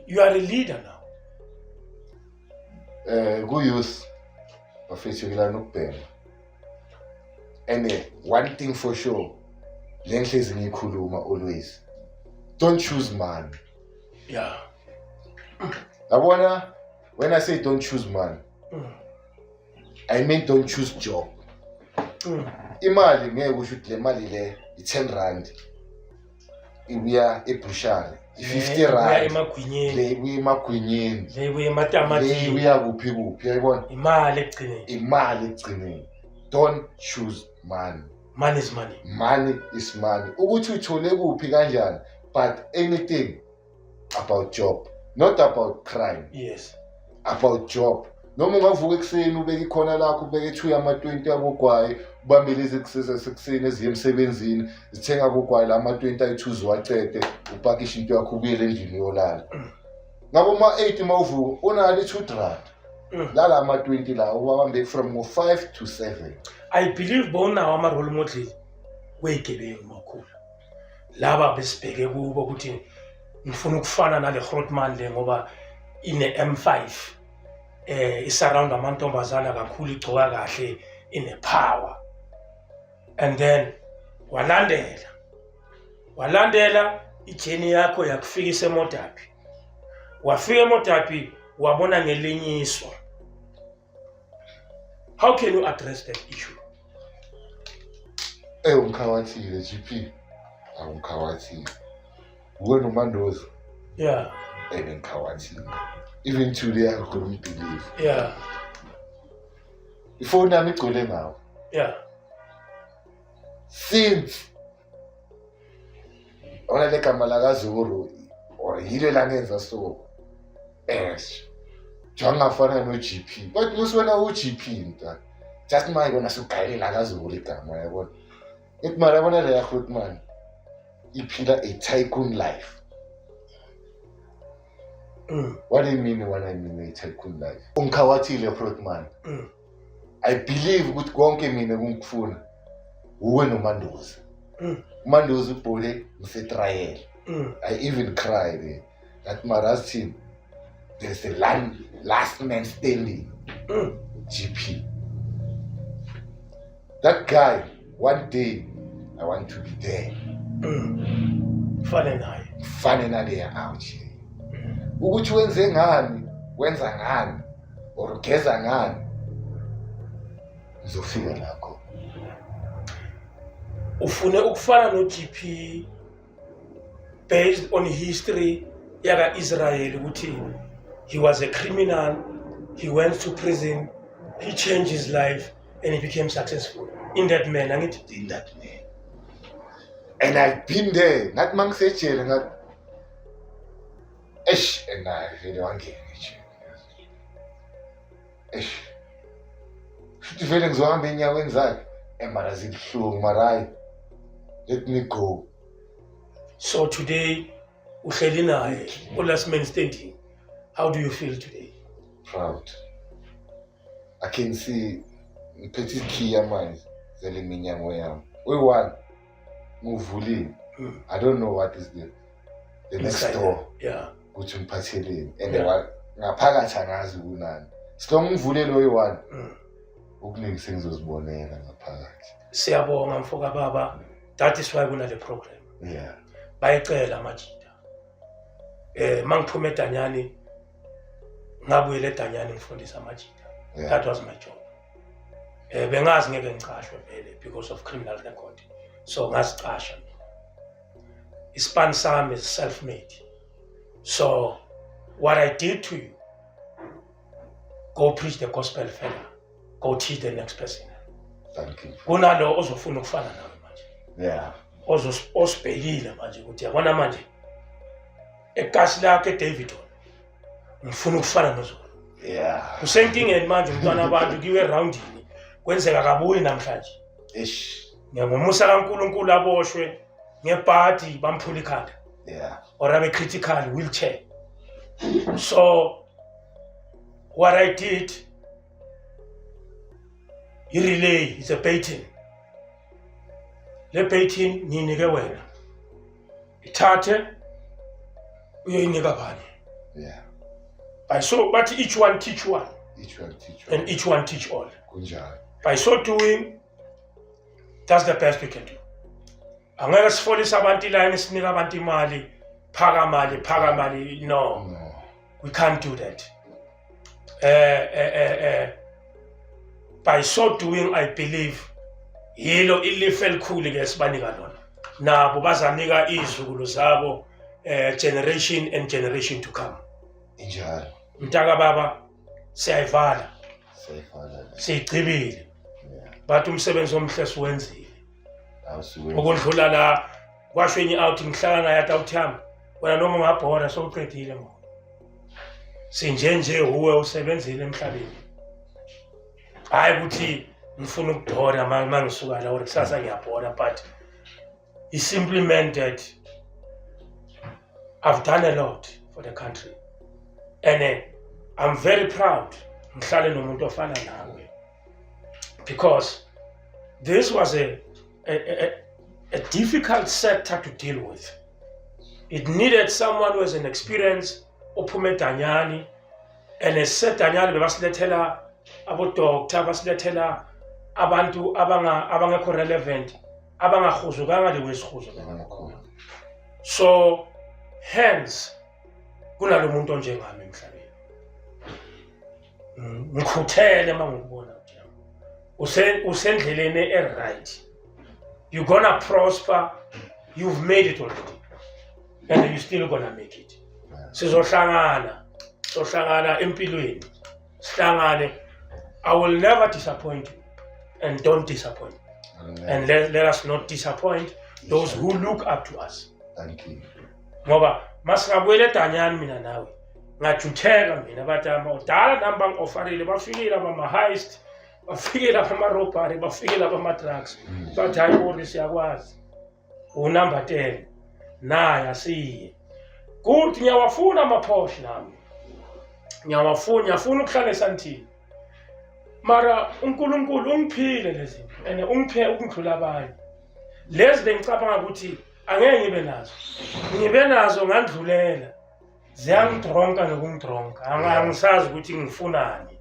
Speaker 1: You are a leader now.
Speaker 2: Ku youth, bafethu, kulana ukubhema. And one thing for sure, le ngihlezi ngiyikhuluma always, don't choose money. Yabona, when I say don't choose money, I mean don't choose job. Imali ngeke usho ukuthi le mali le i-10 rand ibuya ebhushari, i-50
Speaker 1: Ibuya
Speaker 2: rand
Speaker 1: emagwinyeni.
Speaker 2: Le ibuya emagwinyeni.
Speaker 1: Le ibuya
Speaker 2: Le
Speaker 1: ematamatini.
Speaker 2: Ibuya kuphi kuphi, uyayibona.
Speaker 1: Imali ekugcineni.
Speaker 2: Imali ekugcineni. Don't choose money.
Speaker 1: Money is money.
Speaker 2: Money is money, ukuthi uthole kuphi kanjani, but anything about job, not about crime. About job. Noma ungavuka ekuseni ubeke ikhona lakho, ubeke 2 yama-20 abogwayi, ubambe lezi sekuseni eziye emsebenzini zithenga abogwayi la ama-20 ayi-2, ziwacede, upakishe into yakho, ubuyele endlini uyolala. Ngabo ma-8 uma uvuka unalo i-2 rand. Lala ama-20 la ubabambe from ngo-5 to 7.
Speaker 1: I believe bowunawo ama-role model wey'gebengu makhulu laba besibheke kubo ukuthi ngifuna ukufana nale grootman le ngoba ine-M5, isurround amantombazana kakhulu, igcoka kahle, ine-power. And then walandela i-journey yakho yakufikisa eModderbee. Wafika eModderbee, wabona ngelinye iso. How can you address that issue?
Speaker 2: Ungikhawathile, GP, awungikhawathile uwe noMandoza. Bengikhawathile. Even today I couldn't believe. Ifoni yami igcwele ngawo. Since ona le gama lakaZuru or yile langenza so njengafana no-GP, but musi wena u-GP mntwana, just manje kona sugayele kaZuru igama, yabona. Ithi mara yabona leya grootman iphila a tycoon life. What do you mean when I mean a tycoon life? Ungikhawathile, grootman. I believe ukuthi konke mina kungikufuna uwe noMandoza. UMandoza ubhole ngisetrayela. I even cried there. That Maras team, there's a last man standing. GP. That guy, one day, I want to be there.
Speaker 1: Fane naye.
Speaker 2: Fane naleya out here. Ukuthi wenze ngani, wenza ngani, or ugeza ngani. Ngizofika lakho.
Speaker 1: Ufune ukufana no-GP based on history yaka-Israel ukuthi he was a criminal, he went to prison, he changed his life and he became successful in that manner, angithi?
Speaker 2: In that man. And I've been there. Ngathi mangisejele ngathi Eish, naye vele wangena ejele. Eish, futhi vele ngizohamba ey'nyaweni zakhe. Mara zibuhlungu, mara hayi, let me go.
Speaker 1: So today uhleli naye u-last man standing. How do you feel today?
Speaker 2: Proud. I can see ngiphethe ikhiya manje zele minyango yami uyi-one ngiwuvulile. I don't know what is the next
Speaker 1: Inside.
Speaker 2: door ukuthi ngiphatheleni and ngaphakathi angazi kunani. Silonke ngivulele oyi-one, okuningi sengizozibonela ngaphakathi.
Speaker 1: Siyabonga, mfoka baba. That is why kunale program. Bayicela amajita. Mangiphuma eDanyani, ngabuyela eDanyani ngifundisa amajita. That was my job. Bengazi ngeke ngicashwe vele because of criminal record, so ngazicasha mina. Ispan sami is self made. So what I did to you, go preach the gospel further, go teach the next person.
Speaker 2: Thank you.
Speaker 1: Kunalo ozofuna ukufana nawe manje, osibhekile manje ukuthi yabona manje ekasi lakhe eDavidton, ngifuna ukufana noZulu. Usenkingeni manje umntwana abantu kiwe roundini, kwenzeka kabuyi namhlanje.
Speaker 2: Ish.
Speaker 1: Ngomusa kaNkulunkulu aboshwe ngebhadi, bamphula ikhanda or abe critical wheelchair. So what I did, i-relay is a baton. Le baton ngiyinike wena, ithathe uyoyinika abanye. By so but each one teach one.
Speaker 2: Each one teach one.
Speaker 1: And each one teach all.
Speaker 2: Kunjalo.
Speaker 1: By so doing, that's the best we can do. Angeke sifolise abantu ilayini, sinike abantu imali, phaka mali, phaka mali, no.
Speaker 2: No.
Speaker 1: We can't do that. By so doing, I believe yilo ilifa elikhulu ke sibanika lona, nabo bazanika izukulu zabo, generation and generation to come.
Speaker 2: Injalo.
Speaker 1: Mntaka baba, siyayivala.
Speaker 2: Siyayivala le.
Speaker 1: Siyigcibile. But umsebenzi omhle siwenzile.
Speaker 2: Awusiwenzi.
Speaker 1: Ukundlula la kwasho enye out, ngihlala naye, athi, "Awuthi yami wena noma ungabhora sowuqedile ngo sinje nje uwe usebenzile emhlabeni." Hayi ukuthi ngifuna ukubhora ma ngisuka la or kusasa ngiyabhora, but it simply meant that I've done a lot for the country and I'm very proud ngihlale nomuntu ofana nawe, because this was a difficult sector to deal with. It needed someone who has an experience, ophuma eDanyani, and esedanyani bebasilethela abo-doctor, basilethela abantu abangekho relevant, abangahuzukanga the way sihuzuka.
Speaker 2: Abangakhona.
Speaker 1: So hence kunalo muntu onjengami emhlabeni. Ngikhuthele uma ngikubona ukuthi usendleleni e-right. You're gonna prosper. You've made it already and you're still gonna make it. Sizohlangana, sohlangana empilweni, sihlangane. I will never disappoint you, and don't disappoint
Speaker 2: Amen.
Speaker 1: and let us not disappoint those who look up to us.
Speaker 2: Thank you.
Speaker 1: Ngoba masingabuyela eDanyani mina nawe, ngajutheka mina, bathi ama udala nami bangi-ofarile, bafikile abama-heist, bafikile abama-robbery, bafikile abama-drugs, bathi, "Hayi ori, siyakwazi unumber 10 naye, asiye." Kuthi ngiyawafuna ama-Porsche nami, ngiyawafuna, ngiyafuna ukuhlala esantini, mara uNkulunkulu ungiphile lezi zinto and ungiphe ukundlula abanye. Lezi bengicabanga ukuthi angeke ngibe nazo, ngibe nazo, ngandlulela, ziyangidronka nokungidronka. Angisazi ukuthi ngifunani.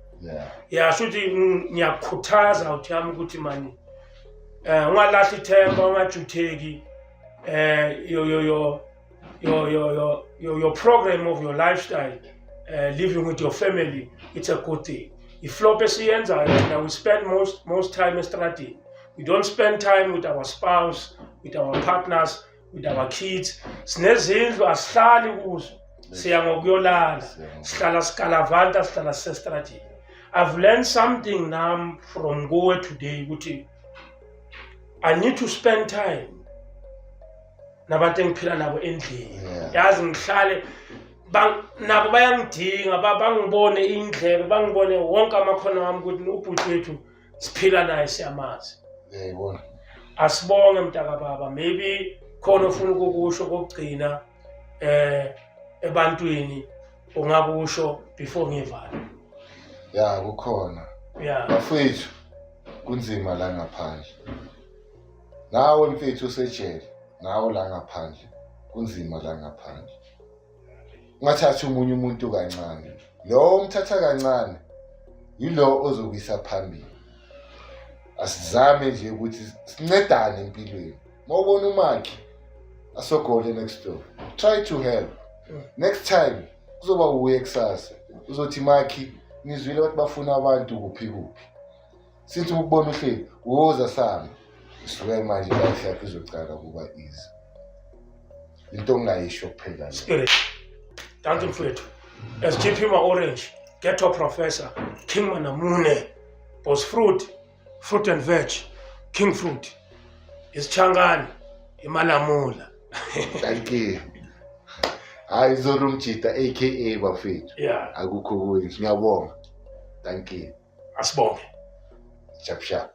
Speaker 1: Yasho ukuthi ngiyakukhuthaza uthi yami ukuthi mani ungalahli ithemba, ungajutheki. Your program of your lifestyle, living with your family, it's a good thing. Iflop esiyenzayo thina, we spend most time estradini. We don't spend time with our spouse, with our partners, with our kids. Sinezindlu, asihlali kuzo, siya ngokuyolala, sihlala sigalavanta, sihlala sisestradini. I've learned something now from kuwe today ukuthi I need to spend time nabantu engiphila nabo endlini. Yazi ngihlale Nabo bayangidinga, bangibone indlebe, bangibone wonke amakhono wami ukuthi ubhuti wethu siphila naye, siyamazi.
Speaker 2: Uyayibona.
Speaker 1: Asibonge mntaka baba. Maybe khona ofuna ukukusho kokugcina ebantwini, ungakusho before ngivala.
Speaker 2: Ya, kukhona. Bafethu, kunzima la ngaphandle. Nawe mfethu usejele, nawe la ngaphandle, kunzima la ngaphandle. Ungathathi omunye umuntu kancane. Lo umthatha kancane yilo ozokuyisa phambili. Asizame nje ukuthi sincedane empilweni. Mawubona umakhi asogole next door, try to help. Next time kuzoba uye kusasa uzothi makhi ngizwile ukuthi bafuna abantu kuphi kuphi, sithi ukubona uhleli woza sami swear manje life yakho izocala kuba easy. Into ongayisho kuphela.
Speaker 1: Spirit. Thank you mfethu. SGP Ma Orange, Ghetto Professor, King Manamune, Boss Fruit, Fruit and Veg, King Fruit. Isichangani, imalamula.
Speaker 2: Thank you. Hayi Zoro Mjita aka bafethu. Akukho kunye. Ngiyabonga. Thank you.
Speaker 1: Asibonge.
Speaker 2: Sharp sharp.